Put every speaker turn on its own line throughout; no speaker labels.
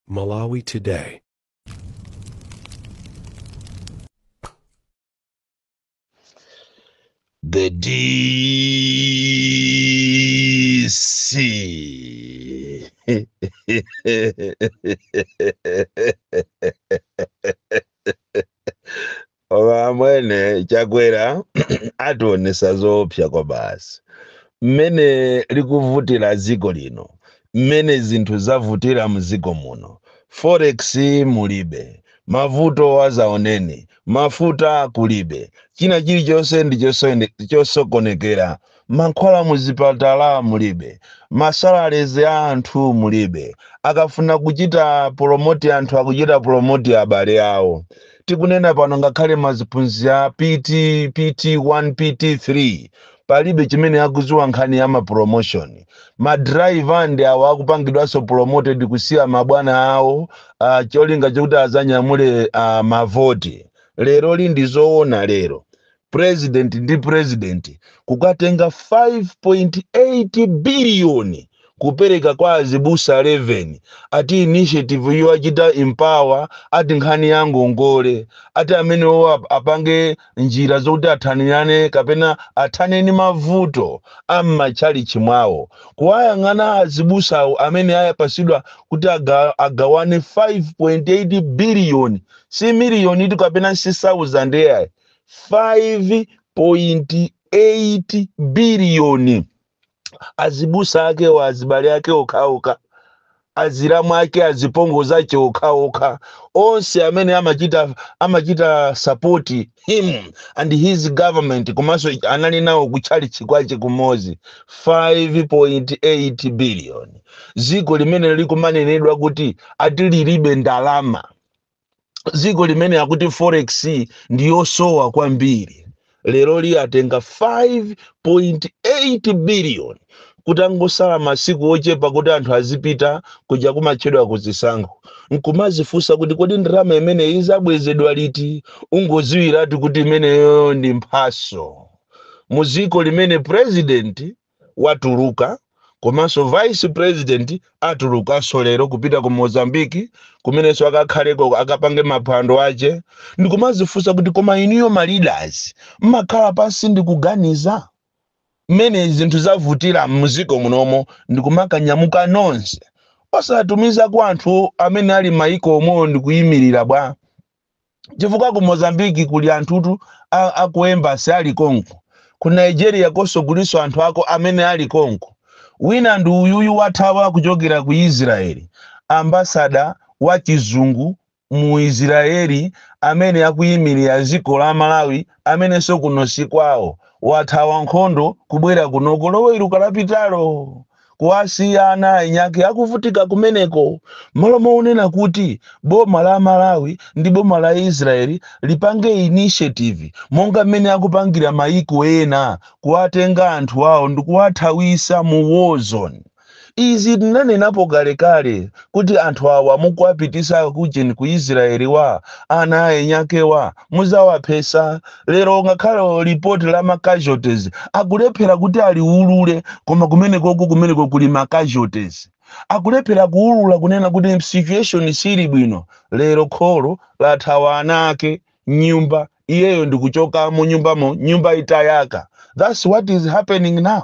Malawi Today.
The DC. Amwene Chakwera ationesa zoopsa kwa basi mmene likuvutira dziko lino, mmene zinthu zavutira mdziko muno. Forex mulibe, mavuto azaoneni, mafuta kulibe, china chilichonse ndi chosokonekera, mankhwala muzipatala mulibe, ma salaries a anthu mulibe. Akafuna kuchita promote anthu, akuchita promote abale awo. Tikunena pano, ngakhale maziphunzitsi a PT, PT1, PT3 palibe chimene akudziwa nkhani ya ma promotion. Ma driver ndi awo akupangidwanso promoted kusiya mabwana awo, cholinga chokuti azanyamule mavoti. Lero li ndi zoona, lero president ndi president kukatenga 5.8 biliyoni kupereka kwa azibusa 11, ati initiative iyo achita empower, ati nkhani ya ngongole, ati amenewo apange njira zokuti athanirane kapena athane ndi mavuto a m'matchalichi mwawo. Kuwayang'ana azibusawo amene ayapasidwa kuti agawane 5.8 biliyoni, si miliyoni itu kapena si 1000 yayi, 5.8 biliyoni, azibusa akewo, azibale ake okhaokha, azilamu ake, azipongozi ake okhaokha, onse amene amachita support him and his government, komanso anali nawo kutchalichi kwache kumozi, 5.8 billion. Dziko limene likumanenedwa kuti ati lilibe ndalama, dziko limene akuti forex ndiyosowa kwambiri, lero liyatenga 5.8 billion kutangosala masiku ochepa kuti anthu azipita kuja kumatchedwa kuzisankho, nkumazifunsa kuti kodi ndalama imene izabwezedwa liti? Ungoziwiratu kuti imeneyo ndi mphaso. Mu dziko limene president watuluka, komanso vice president atulukanso lero kupita ku Mozambique, kumenenso akakhaleko akapange maphwando ache, ndikumazifunsa kuti koma inuyo ma leaders mmakhala pansi ndikuganiza mmene zinthu zavutira mdziko munomo, ndikumakanyamuka nonse osatumiza ku anthu amene ali maiko omwewo ndikuyimirira bwa? Chifukwa ku Mozambique kuli anthutu aku embassy ali konko, ku Nigeria konso kulinso anthu ako amene ali konko. Wina ndi uyuyu wathawa kuchokera ku Israeli, ambassador wa chizungu mu Israeli amene akuyimirira dziko la Malawi, amenenso kuno si kwawo, wathawa nkhondo kubwera kunoko Loweruka lapitalo, kuwasiya ana anyake akuvutika kumeneko. Malo moonena kuti boma la Malawi ndi boma la Israeli lipange initiative monga mmene akupangira maiko ena, kuwatenga anthu awo ndikuwathawisa mu war zone. Izi tinanenapo kalekale kuti anthu awa mukuwapitisa kujeni ku Israeli wa ana aenyakewa muzawaphesa. Lero ngakhale ripoti la ma casualties akulephera kuti aliulule, koma kumeneko kuli ma casualties, akulephera kuulula kunena kuti situation sili bwino. Lero kholo lathawa ana ake nyumba, iyeyo ndikuchoka mu nyumbamo, nyumba itayaka. That's what is happening now.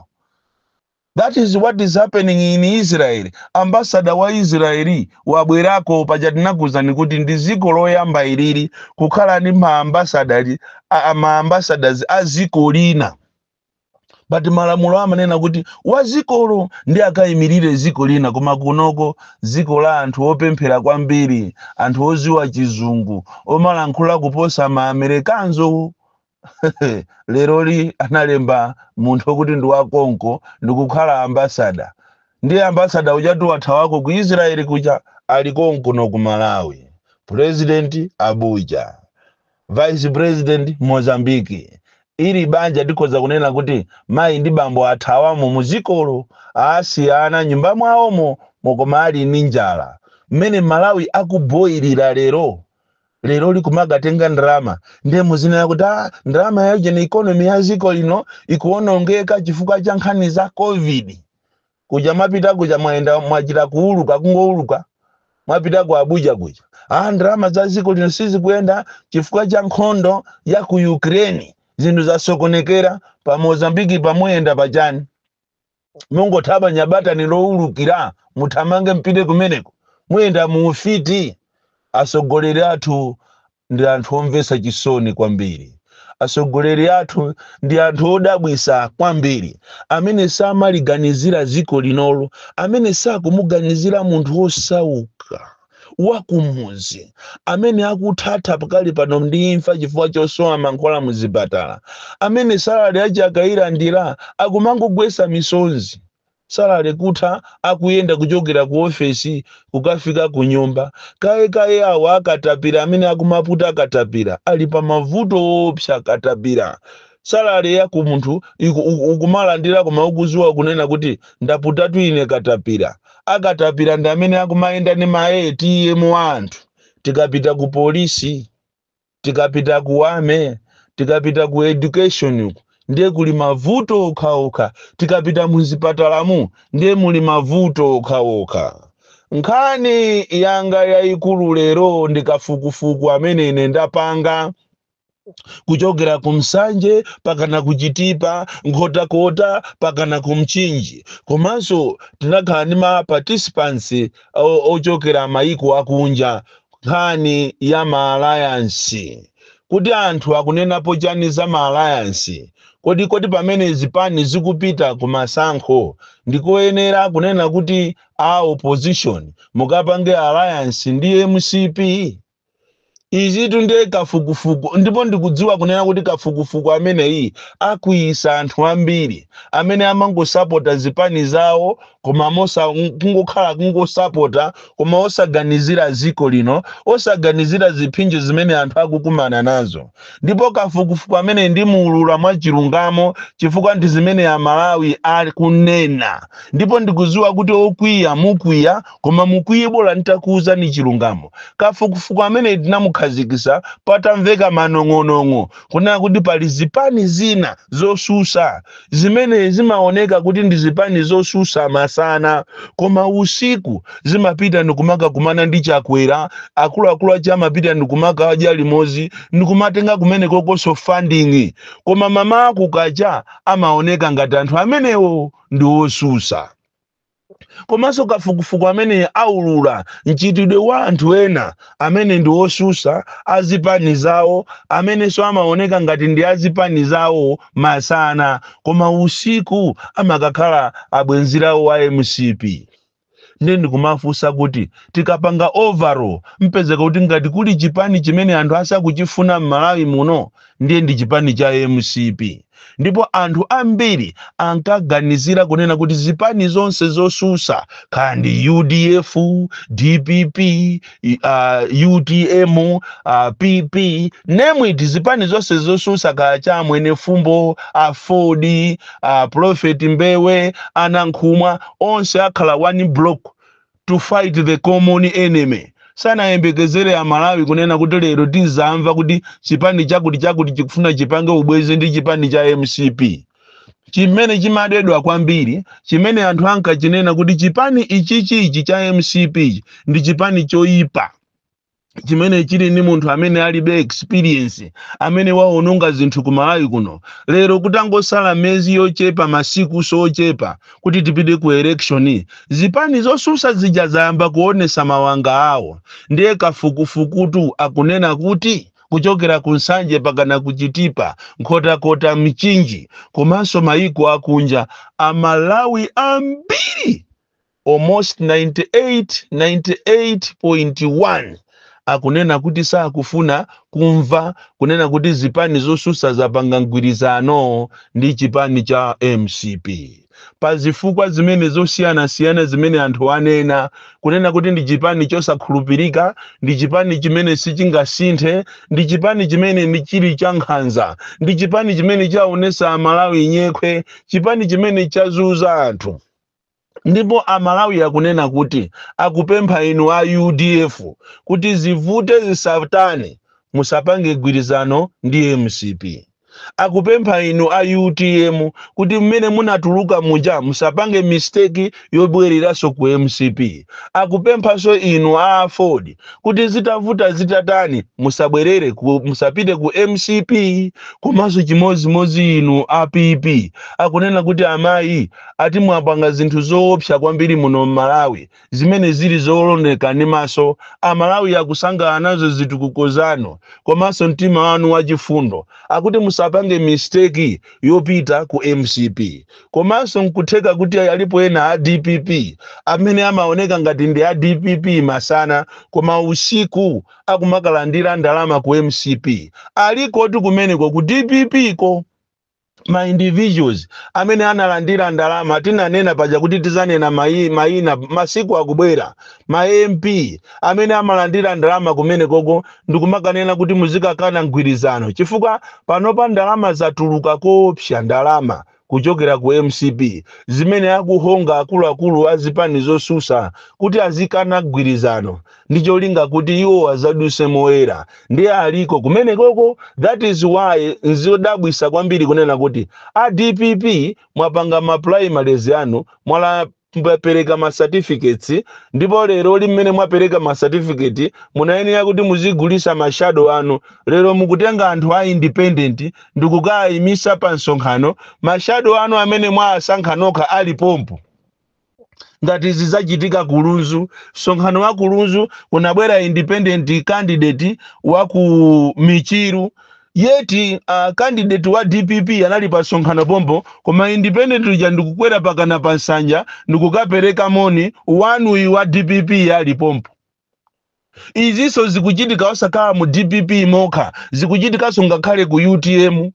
That is what is happening in Israel. Ambassador wa Israeli wabwerako paja. Tinakuzani kuti ndi dziko loyamba ilili kukhala ndi ma ambassadors a dziko lina, but malamulo amanena kuti wa dzikolo ndi akayimirire dziko lina. Koma kunoko dziko la anthu opemphera kwambiri, anthu oziwa chizungu, omalankhula kuposa ma Amerikanzo, leroli analemba munthu wokuti ndi wakonko ndikukhala ambassador. Ndiye ambassador ujatu wathawako ku Israeli kuja, ali konkuno ku Malawi. President Abuja, vice president Mozambique. Ili banja tikhoza kunena kuti mayi ndi bambo athawamo muzikolo, asiyana nyumba mwawomo, mokoma ali ndi njala. Mmene Malawi akuboyirira lero, lero likumagatenga ndalama, ndiye muzinena kuti ndalama yaje ni economy ya ziko lino ikuwonongeka chifukwa cha nkhani za COVID. Kuja mapita kuja, mwayenda, mwachita kuuluka, kungouluka. Mwapita ku Abuja kuja, ndalama za dziko lino sizikuyenda chifukwa cha nkhondo ya ku Ukraine, zinthu zasokonekera. Pa Mozambiki pamuyenda pachani? Mungothaba nyabatani lowulukira, muthamange mpite kumeneko, muyenda mu ufiti. Atsogoleri athu ndi anthu omvetsa chisoni kwambiri. Atsogoleri athu ndi anthu odabwisa kwambiri, amene samaliganizira dziko linolo, amene sakumuganizira munthu wosauka wakumuzi amene akuthatha pakali pano ndi imfa chifukwa chosowa mankhwala muzipatala, amene salary achakayilandira akumangogwesa misonzi, salary kutha akuyenda kuchokera ku ofesi kukafika ku nyumba. Kaye kaye awo akatapira, amene akumaputa akatapira, ali pa mavuto opsa. Katapira salary ya ku munthu ukumalandira, koma ukuziwa kunena kuti ndaputatu ine katapira. Akatapira ndi amene akumayenda ndi ma ATM anthu. Tikapita ku polisi, tikapita ku army, tikapita ku education uku, ndiye kuli mavuto okhaokha. Tikapita muzipatalamu, ndiye muli mavuto okhaokha. Nkhani yanga yayikulu lero ndi kafukufuku amene ine ndapanga kuchokera ku Msanje pakana ku Chitipa, Nkhotakota pakana ku Mchinji. Komanso tinakhala ndi ma participants ochokera mayiko akunja. Nkhani ya ma alliance, kuti anthu akunenapo chani za ma alliance? Kodi pamene zipani zikupita ku masankho, ndikoyenera kunena kuti a opposition mukapange alliance ndi MCP? Izitu ndiye kafukufuku, ndipo ndikudziwa kunena kuti kafukufuku ameneyi akuyisa anthu ambiri amene amangosapota zipani zawo, koma mosa kungokhala kungosapota, koma osaganizira dziko lino, osaganizira ziphinjo zimene anthu akukumana nazo. Ndipo kafukufuku amene ndimuulula mwachilungamo, chifukwa ndi zimene Amalawi akunena. Ndipo ndikudziwa kuti okwiya mukwiya, koma mukwiye, bola nditakuwuzani chilungamo. Kafukufuku amene tinamukhazikisa patamveka manong'onong'o kunena kuti pali zipani zina zosusa zimene zimaoneka kuti ndi zipani zosusa masana, koma usiku zimapita ndikumakakumana ndi Chakwera. Akuluakulu achi amapita ndikumakadya limodzi, ndikumatenga kumene kokonso funding, koma mama akukacha amaoneka ngati anthu amenewo ndi osusa. Komanso kafukufuku amene aulula mchitidwe wa anthu ena amene ndi osusa azipani zawo, amenenso amaoneka ngati ndi azipani zawo masana, koma usiku amakakhala abwenzirawo wa MCP. Ndiye ndikumafunsa kuti tikapanga overall, mpezeka kuti ngati kuli chipani chimene anthu asakuchifuna m'Malawi muno, ndiye ndi chipani cha MCP. Ndipo anthu ambiri ankaganizira kunena kuti zipani zonse zosusa, kandi UDF, DPP, UTM, PP, name it, zipani zonse zosusa, kaya chamwene Fumbo, Aford, Prophet Mbewe, Anankhumwa, onse akhala one block to fight the common enemy. Sanayembekezere Amalawi kunena kuti lero tizamva kuti chipani chakuti chakuti chikufuna chipange ubwezi ndi chipani cha MCP, chimene chimadedwa kwambiri, chimene anthu ankachinena kuti chipani ichichi ichi cha MCP ndi chipani choyipa, chimene chili ndi munthu amene alibe experience, amene waononga zinthu ku Malawi kuno. Lero kutangosala miyezi yochepa, masiku ochepa kuti tipite ku election, zipani zosusa zija zayamba kuonesa mawanga awo. Ndiye kafukufukutu akunena kuti kuchokera ku Nsanje pakana ku Chitipa, Nkhotakota, Mchinji, komanso mayiko akunja, Amalawi ambiri, almost 98 98.1, akunena kuti sakufuna kumva kunena kuti zipani zosusa zapanga mgwirizano ndi chipani cha MCP, pa zifukwa zimene zosiyanasiyana zimene anthu anena kunena kuti ndi chipani chosakhulupirika, ndi chipani chimene sichingasinthe, ndi chipani chimene ndi chili cha nkhanza, ndi chipani chimene chaonesa Amalawi nyekhwe, chipani chimene chazuza anthu. Ndipo Amalawi akunena kuti akupempha inu a UDF kuti zivute zisatani, musapange gwirizano ndi MCP. Akupempha inu a UTM kuti mmene munatuluka muja musapange mistake yobwereranso ku MCP. Akupemphanso inu a AFORD kuti zitavuta zitatani musapite ku MCP. Komanso chimozimozi inu a PP, akunena kuti amayi ati mwapanga zinthu zoopsa kwambiri muno m'Malawi zimene zili zooneka ndi maso. Amalawi akusangalala nazo zitukuko zanu komanso mtima wanu wachifundo. Akuti musapange mistake yopita ku MCP. Komanso nkutheka kuti alipo ena a DPP amene amaoneka ngati ndi a DPP masana, koma usiku akumakalandira ndalama ku MCP. Alikoti kumeneko ku DPP ko ma individuals amene analandira ndalama. Tinanena paja kuti tizanena mayina masiku akubwera, ma MP amene amalandira ndalama kumene koko ndikumakanena kuti muzikakana mgwirizano, chifukwa panopa ndalama zatuluka koopsa, ndalama kuchokera ku MCP zimene akuhonga akuluakulu a zipani zosusa kuti azikana mgwirizano ndi cholinga kuti iwo azaduse moyera. Ndiye aliko kumene koko. That is why nzodabwisa kwambiri kunena kuti a DPP mwapanga ma primaries anu, mwapereka ma certificates, ndipo lero limene mwapereka ma certificate munayenera kuti muzigulisa ma shadow anu. Lero mukutenga anthu a independent ndikukayimisa pa msonkhano, ma shadow anu amene mwasankha nokha ali pompo. Ngati zidzachitika ku Lunzu, msonkhano wa ku Lunzu kunabwera independent candidate wa ku Michiru, yet candidate wa DPP anali pa msonkhano pompo, koma independent uja ndikukwera pakana pa nsanja ndikukapereka moni wanuyi wa DPP ali pompo. Izinso zikuchitika osakhala mu DPP mokha, zikuchitikanso ngakhale ku UTM,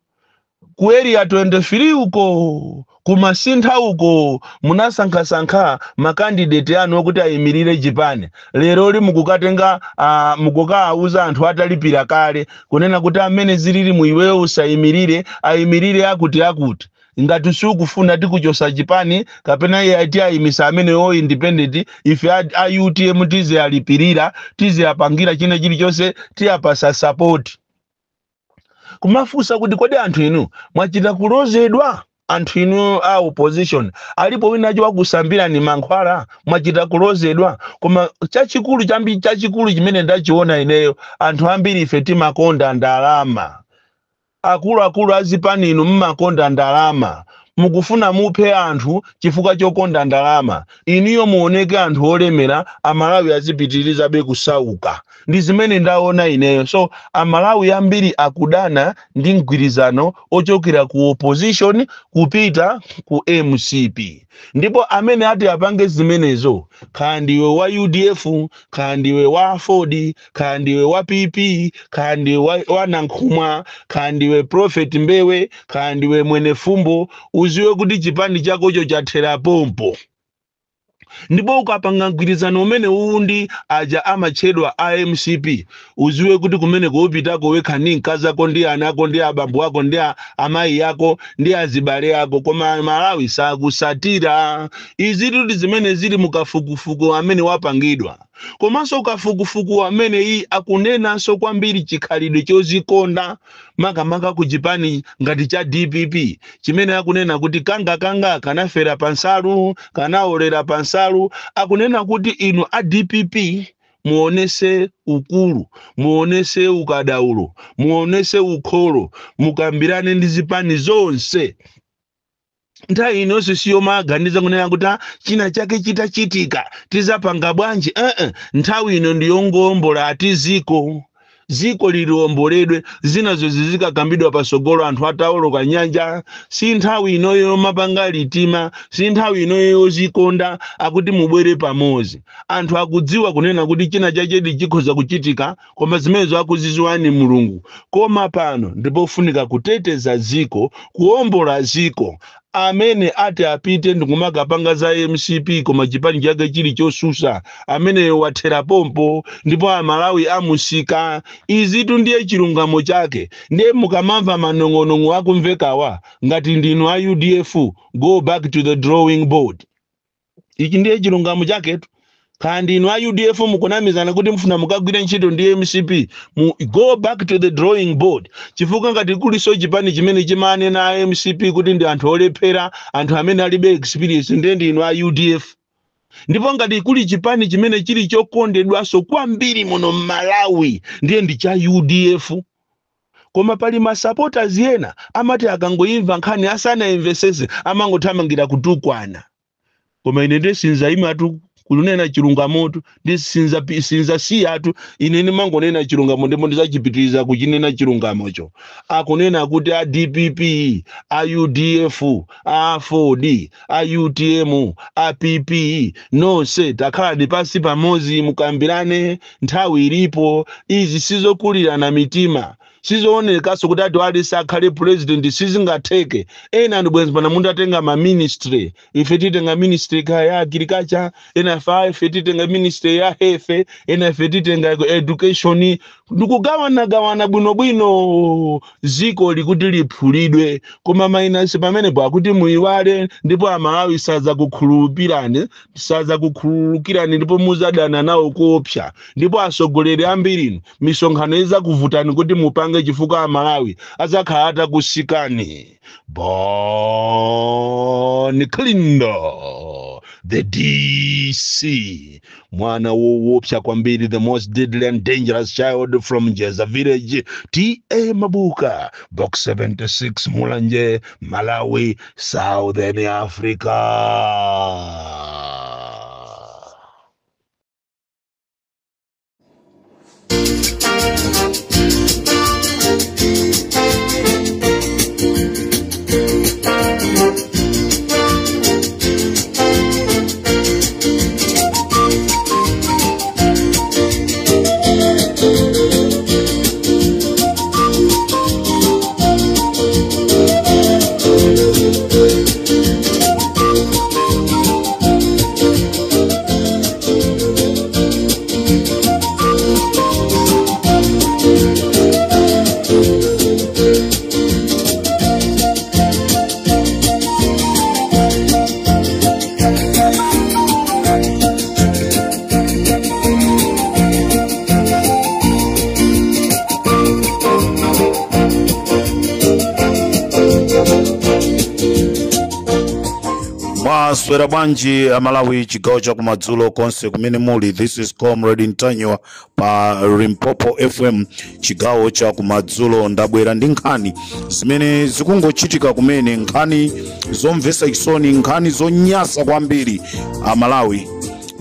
ku Area 23 uko, kumasintha uko. Munasankhasankha ma candidate anu okuti ayimirire chipani. Lero li mukukatenga, mukukawuza anthu atalipira kale kunena kuti amene zilili muiweyo usayimirire, ayimirire akuti akuti. Ngati sikufuna tikuchosa chipani kapena iye ati ayimisa amene o independent, ife a UTM tiziyalipirira, tiziyapangira china chilichonse, tiyapasa support. Kumafunsa kuti kodi anthu inu mwachita kulozedwa? Anthu inu a opposition, alipo winacho wakusambirani mankhwala? Mwachita kulozedwa? Koma chachikulu chambi, chachikulu chimene ndachiona ineyo, anthu ambiri ife timakonda ndalama. Akuluakulu azipani inu mmakonda ndalama, mukufuna muphe anthu chifukwa chokonda ndalama. Inuyo muoneke anthu olemera, Amalawi azipitirizabe kusauka. Ndi zimene ndaona ineyo. So Amalawi ambiri akudana ndi mgwirizano ochokera ku opposition kupita ku MCP. Ndipo amene ati apange zimenezo, kaya ndiwe wa UDF, kaya ndiwe wa AFORD, kaya ndiwe wa PP, kaya ndiwe wa Nankhumwa, kaya ndiwe Prophet Mbewe, kaya ndiwe Mwenefumbo, uziwe kuti chipani chakocho chathera pompo. Ndipo ukapanga mgwirizano umene uwu ndi aja amatchedwa a MCP, uziwe kuti kumene kuupitako wekha ndi mkazi ako ndi ana ako ndi abambo ako ndi amayi ako ndi azibale ako, koma Malawi sakusatira. Izi tuti zimene zili mukafukufuku amene wapangidwa. Komanso kafukufuku amene iyi akunenanso kwambiri chikhalidwe chozikonda, makamaka ku chipani ngati cha DPP, chimene akunena kuti kangakanga kanafera pansalu, kanaolera pansalu. Akunena kuti inu a DPP muonese ukulu, muonese ukadaulo, muonese ukholo, mukambirane ndi zipani zonse. Nthawi inonso siyomaganiza kunena kuti, "Ah, china chake chitachitika tizapanga bwanji?" Nthawi ino ndiyongombola ati ziko, ziko liliomboledwe, zinazo zizikakambidwa pasogolo anthu atawoloka nyanja. Si nthawi inoyo yomapanga litima, si nthawi inoyo yozikonda. Akuti mubwere pamodzi. Anthu akudziwa kunena kuti china chachedi chikhoza kuchitika, koma zimenezo akuziziwani Mulungu. Koma pano ndipofunika kuteteza ziko, kuwombola ziko. Amene ati apite ndikumakapanga za MCP koma chipani chake chili chosusa, ameneyo wathera pompo ndipo Amalawi amusika. Izitu ndiye chilungamo chake. Ndiye mukamamva manong'onong'o akumvekawa, ngati ndinu a UDF, go back to the drawing board. Ichi ndiye chilungamo chaketu. Kandi inu a UDF mukunamizana kuti mufuna mukagwire ntchito ndi MCP, mu go back to the drawing board, chifukwa ngati kuliso chipani chimene chimanena a MCP kuti ndi anthu olephera, anthu amene alibe experience, ndiye ndi inu a UDF. Ndipo ngati kuli chipani chimene chili chokondedwanso kwambiri muno m'Malawi, ndiye ndi cha UDF. Koma pali masupporters ena amati akangoimva nkhani asanayimvesese amangothamangira kutukwana. Koma ine ndisinzayimatu kunena chilungamotu, ndisinza sinzasiyatu. Ine ndimangonena chilungamo ndipo ndizachipitiriza kuchinena chilungamocho. Akunena kuti a DPP, a UDF, a 4D, a UTM, a PP, nonse takhalani pansi pamodzi mukambirane, nthawi ilipo. Izi sizokulirana mitima, sizoonekanso kuti ati aliyense akhale president, sizingatheke. Ena ndi bwenzi pana munthu atenga ma ministry, ife titenga ministry kaya ya agriculture, ena ife titenga ministry ya health, ena ife titenga education, ndikugawanagawana bwinobwino ziko likuti liphulidwe. Koma minus pamenepo akuti muyiwale, ndipo Amalawi sadzakukhulupirani, sadzakukhululukirani, ndipo muzadana nawo kuopsa. Ndipo atsogoleri ambiri misonkhano izakuvutani kuti mupange, chifukwa Amalawi azakhala atakusikani. Bon Kalindo, the DC, mwana woopsa kwambiri, the most deadly and dangerous child from Jeza village, TA Mabuka, Box 76, Mulanje, Malawi, Southern Africa.
Mwaswera bwanji Amalawi, chigawo cha kumadzulo konse kumene muli. This is Comrade Ntanyiwa pa Limpopo FM, chigawo cha kumadzulo. Ndabwera ndi nkhani zimene zikungochitika kumene, nkhani zomvetsa chisoni, nkhani zonyasa kwambiri. Amalawi,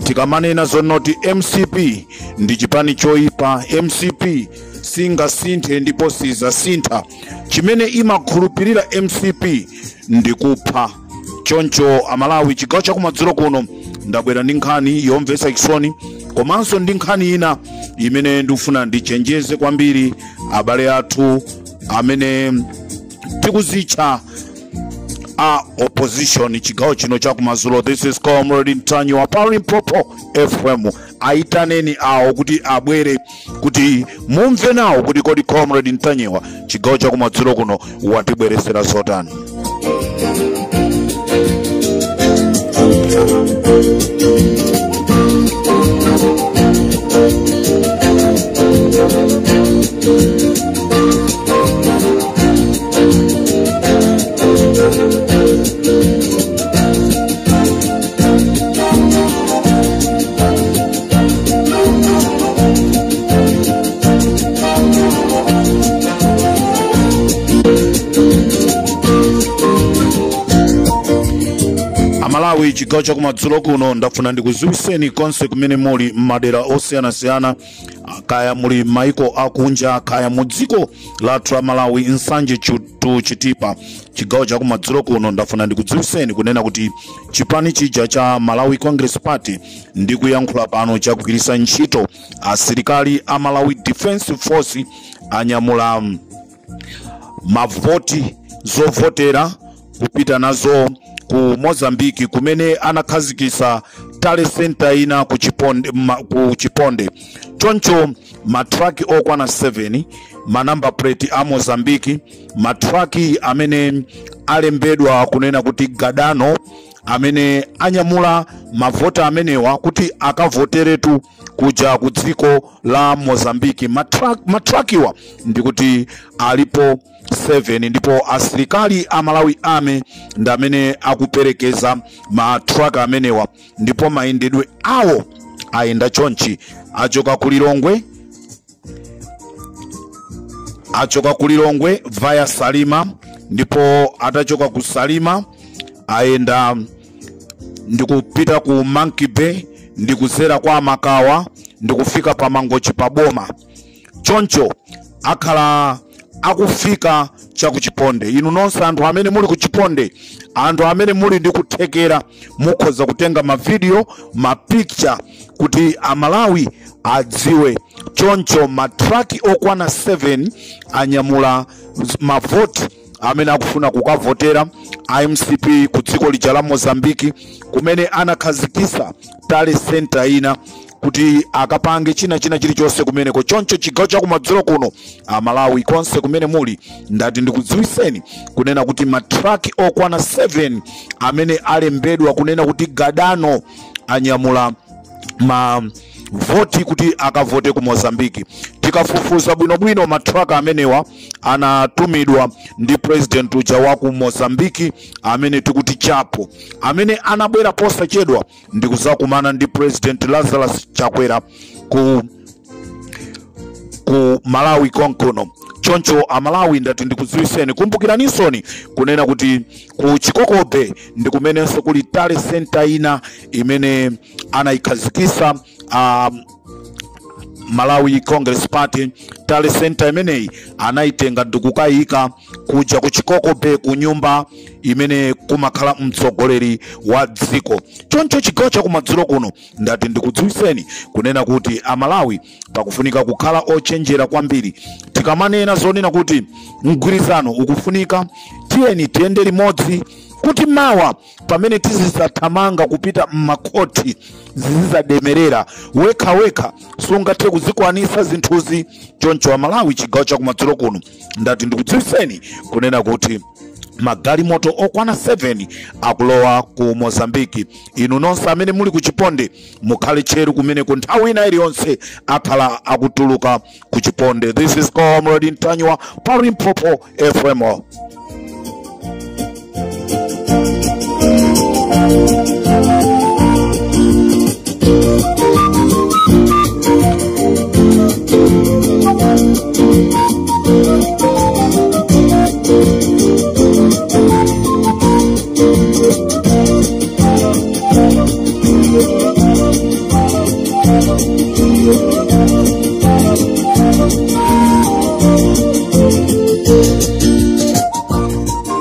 tikamanena zonoti MCP ndi chipani choyipa, MCP singasinthe ndipo sizasintha. Chimene imakhulupirira MCP ndi kupha. Choncho Amalawi, chigawo chakumadzulo kuno ndabwera ndi nkhani yomvetsa chisoni, komanso ndi nkhani ina imene ndikufuna ndichenjeze kwambiri abale athu amene tikuzitcha a opposition chigawo chino chakumadzulo. This is Comrade Ntanyiwa pa Limpopo FM. Ayitaneni awo kuti abwere kuti mumve nawo kuti kodi Comrade Ntanyiwa chigawo chakumadzulo kuno watibweresera zotani. Amalawi, chigawo chakumadzulo kuno ndafuna ndikuziwiseni konse kumene muli m'madera osiyanasiyana, kaya muli maiko akunja, kaya mu dziko lathu la Malawi, Nsanje to Chitipa. Chigawo chakumadzulo kuno ndafuna ndikudziwiseni kunena kuti chipani chija cha Malawi Congress Party ndikuyankhula pano chakugwiritsa ntchito asilikali a Malawi Defense Force, anyamula mavoti zovotera kupita nazo ku Mozambique kumene anakhazikitsa tally center ina ku Chiponde, ku Chiponde. Choncho matraki okwana 7, ma number plate a Mozambique, matraki amene alembedwa kunena kuti Gadano amene anyamula mavota amenewa kuti akavoteretu kuja ku dziko la Mozambiki. Matrakiwa ndikuti alipo 7, ndipo asilikali a Malawi Army ndi amene akuperekeza matraka amenewa, ndipo mayendedwe awo ayenda chonchi. Achoka ku Lilongwe via Salima, ndipo atachoka ku Salima ayenda ndikupita ku Monkey Bay, ndikuzera kwa Makawa, ndikufika pa Mangochi pa boma. Choncho akhala akufika cha kuchiponde. Inu nonse anthu amene muli kuchiponde, anthu amene muli ndi kuthekera, mukhoza kutenga mavideo, mapicture kuti amalawi adziwe. Choncho matraki okwana 7 anyamula mavoti amene akufuna kukavotera MCP ku dziko lija la Mozambiki, kumene anakhazikisa tally center ina kuti akapange china chilichonse kumeneko. Choncho chigawo cha kumadzulo kuno amalawi konse kumene muli, ndati ndikudziwiseni kunena kuti matraki okwana 7 amene alembedwa kunena kuti Gadano anyamula ma voti kuti akavote ku Mozambiki. Tikafufuza bwinobwino, matraka amenewa anatumidwa ndi president uja wa ku Mozambiki amene tikuti Chapo, amene anabwera posachedwa ndi kuzakumana ndi President Lazarus Chakwera ku Malawi konkono. Choncho amalawi ndati ndikudziwiseni, kumbukiranisoni kunena kuti ku Chikokobe ndi kumenenso kuli tally center ina imene anayikhazikisa Malawi Congress Party. Tally center imeneyi anayitenga ndikukayika kuja ku Chikokobe ku nyumba imene kumakhala mtsogoleri wa dziko. Choncho chigawo cha kumadzulo kuno ndati ndikudziwiseni kunena kuti amalawi pakufunika kukhala ochenjera kwambiri. Tikamanena zonena kuti mgwirizano ukufunika, tiyeni tiyende limodzi kuti mawa pamene tizizathamanga kupita mmakhoti zizizademerera wekha sungathe kuzikwanisa zinthuzi. Choncho amalawi chigawo cha kumadzulo kuno ndati ndikudziwiseni kunena kuti magalimoto okwana 7 akulowa ku Mozambiki. Inu nonse amene muli ku Chiponde mukhale tcheru kumeneko, nthawi ina iliyonse akhala akutuluka ku Chiponde. This is Comrade Ntanywa pa Limpopo FM.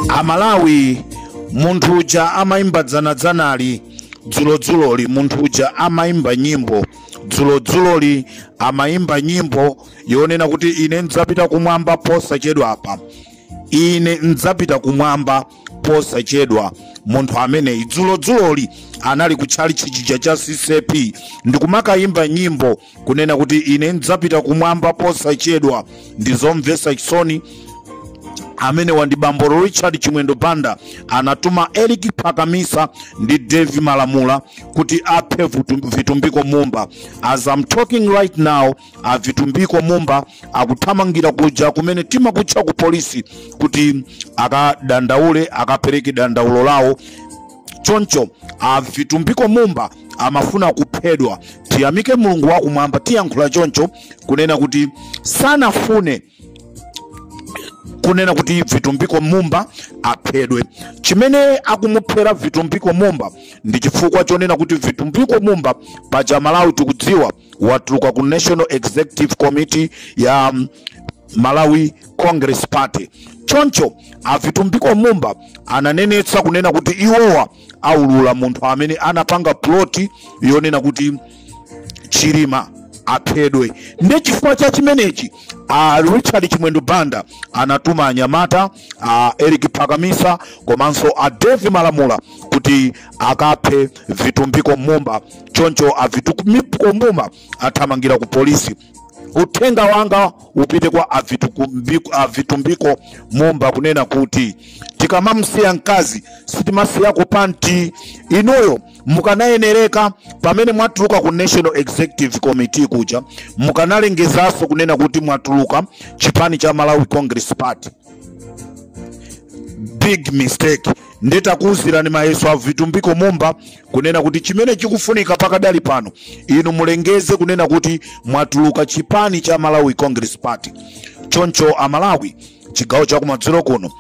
Amalawi, munthu uja amaimba dzanadzanali dzulodzuloli, munthu uja amaimba nyimbo dzulodzuloli, amaimba nyimbo yonena kuti ine ndzapita kumwamba posachedwa apa, ine ndzapita kumwamba posachedwa. Munthu amene dzulodzuloli anali kutchali chija cha CCP ndikumakayimba nyimbo kunena kuti ine ndzapita kumwamba posachedwa. Ndizomvetsa chisoni. Amene wandi bambo Richard Chimwendo Banda anatuma Eric Pakamisa ndi Dave Malamula kuti aphe Vitumbiko Mumba. As I'm talking right now, a Vitumbiko Mumba akuthamangira kuja kumene timakutcha ku polisi kuti akadandaule, akapereke dandaulo lawo. Choncho a Vitumbiko Mumba amafuna kuphedwa. Tiyamike Mulungu wakumwamba, tiyankhula choncho kunena kuti sanafune kunena kuti Vitumbiko Mumba aphedwe. Chimene akumuphera Vitumbiko Mumba ndi chifukwa chonena kuti Vitumbiko Mumba paja Malawi tikudziwa watuluka ku National Executive Committee ya Malawi Congress Party. Choncho a Vitumbiko Mumba ananenetsa kunena kuti iwowa aulula munthu amene anapanga ploti yonena kuti Chilima aphedwe. Ndi chifukwa cha chimenechi a Richard Chimwendo Banda anatuma anyamata a Eric Pakamisa komanso a Dave Malamula kuti akaphe Vitumbiko Mumba. Choncho a Vitumbiko Mumba athamangira ku polisi. Uthenga wanga upite kwa Avitumbiko Mumba kunena kuti tikamamsiya mkazi sitimasiyako panti. Inuyo mukanayenereka pamene mwatuluka ku National Executive Committee kuja, mukanalengezaso kunena kuti mwatuluka chipani cha Malawi Congress Party. Big mistake. Nditakuwuzirani mayeso a Vitumbiko Mumba kunena kuti chimene chikufunika pakadali pano, inu mulengeze kunena kuti mwatuluka chipani cha Malawi Congress Party. Choncho Amalawi, chigawo cha kumadzulo kuno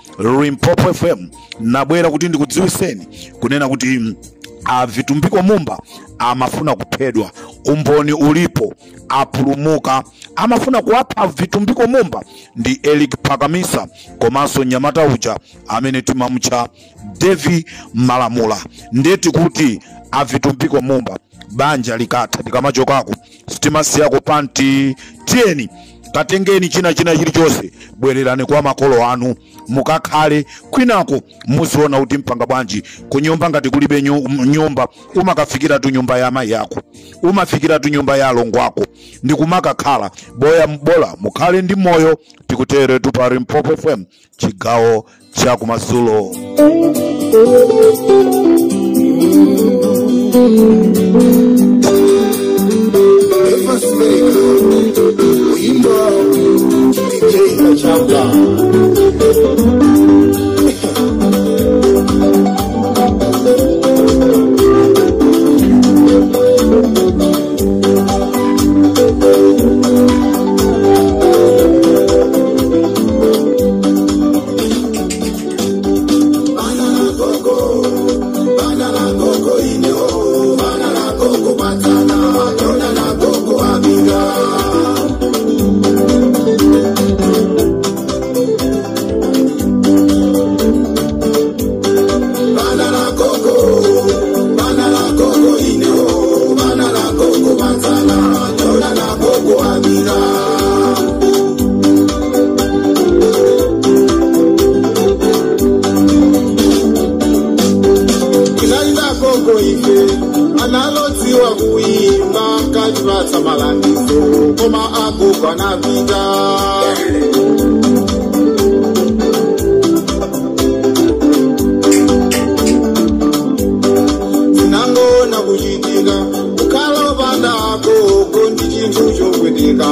Limpopo FM nabwera kuti ndikudziwiseni kunena kuti a Vitumbiko Mumba amafuna kuphedwa, umboni ulipo, apulumuka. Amafuna kuwapha Vitumbiko Mumba ndi Eric Pakamisa komanso nyamata uja amene timamutcha Devi Malamula. Ndeti kuti a Vitumbiko Mumba banja likatha tikamachokako sitimasiyako panti. Tiyeni katengeni china chilichonse, bwererani kwa makolo anu mukakhale kwinako, muziona kuti mpanga bwanji kunyumba. Ngati kulibe nyumba, umakafikira tu nyumba ya amayi ako, umafikira tu nyumba ya alongo ako ndikumakakhala. Boya bola mukhale ndi moyo. Tikutere tu pa Limpopo FM chigawo cha kumadzulo.
Analotiwa kuimba kachipatsa malangizo koma agogo anapita. Tinangona kuchitika kukhala opanda agogo ndi chinthu chopweteka,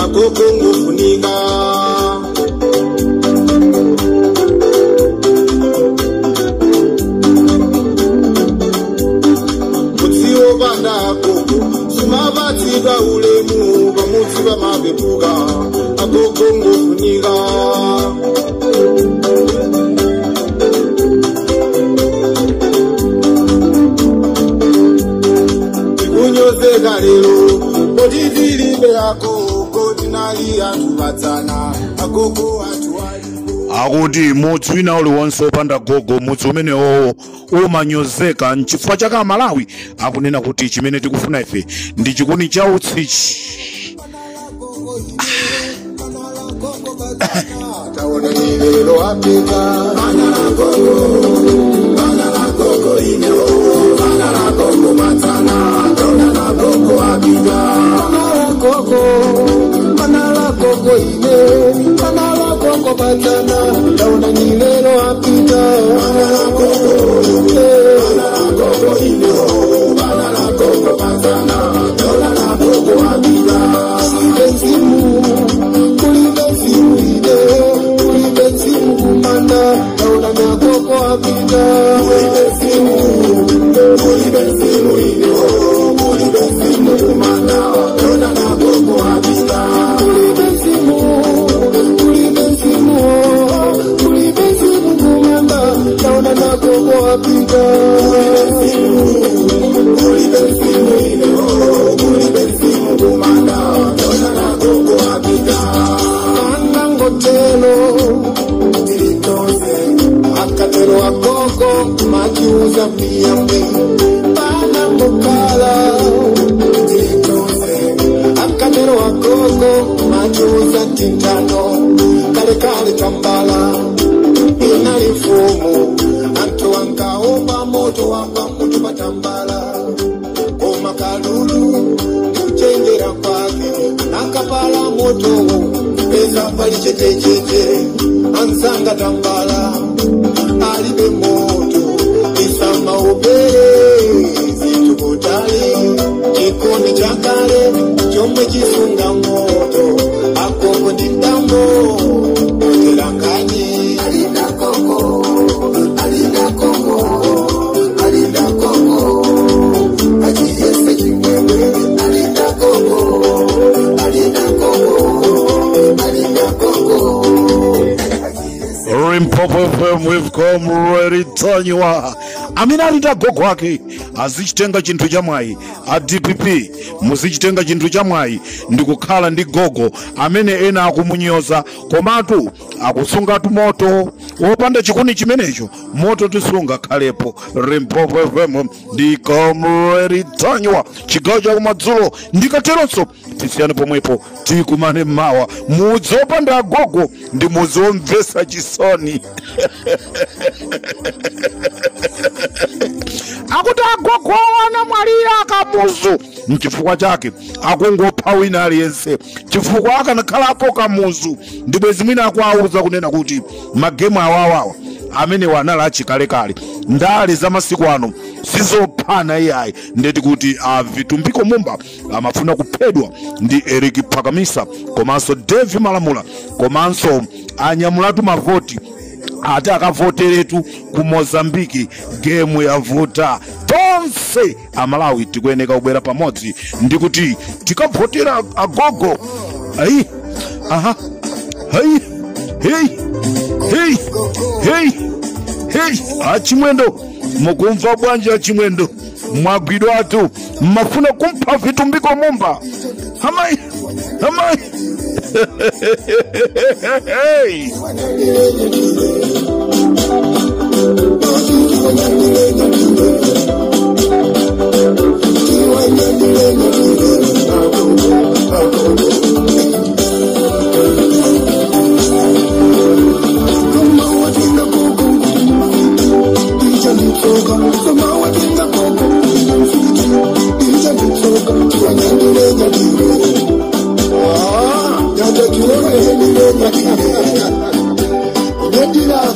agogo ngofunika. Sumapatsidwa ulemu pamudzi pamapepuka, agogo ngofunika. Tikunyozeka lero poti tilibe agogo, tinali anthu padzana, agogo anthu alipo.
Akuti mudzi wina uliwonse wopanda gogo, mudzi umenewo umanyozeka. Nchifukwa chake Amalawi akunena kuti chimene tikufuna ife ndi chikuni cha utsi.
Taona ni lero apita. Akapala moto peza pali chetechete ansanga tambala alibe moto isama ubere zitukutale chikondi chakale chomwe chisunga moto akongo ndi ndambo otelanganye alinda kongo alinda kongo alinda kongo achiyese chimwemwe alinda kongo alinda kongo alinda kongo.
Limpopo FM with Comrade Ntanyiwa. Amene ali ndi agogo ake azichitenga chinthu cha mwayi. A DPP muzichitenga chinthu cha mwayi ndi kukhala ndi gogo amene ena akumunyoza, komatu akusungatu moto wopanda chikuni chimenecho, moto tisunga khalepo. Limpopo FM ndi Comrade Ntanyiwa, chigawo cha kumadzulo. Ndikateronso tisiyane pomwepo, tikumane mmawa. Mudzi wopanda agogo ndi mudzi womvetsa chisoni. Akuti agogo anamwalira Kamuzu, nchifukwa chake akungopha wina aliyense, chifukwa akanakhalapo Kamuzu ndi bwezi mwina akuauza kunena kuti magemu awawawa amene wanali achikalekale, ndale za masiku ano sizophana iyayi. Ndeti kuti a Vitumbiko Mumba amafuna kuphedwa ndi Eric Phakamisa komanso Devi Malamula komanso anyamulatu mavoti ati akavoteretu ku Mozambiki. Gemu yavuta tonse amalawi tikuyeneka kubwera pamodzi ndikuti tikavotera agogo. Ayi aha hayi hey hey hey hey, achimwendo mukumva bwanji? Achimwendo mwagwidwa atu, mmafuna kumpha Vitumbiko Mumba. Amai amai hey.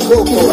Koko.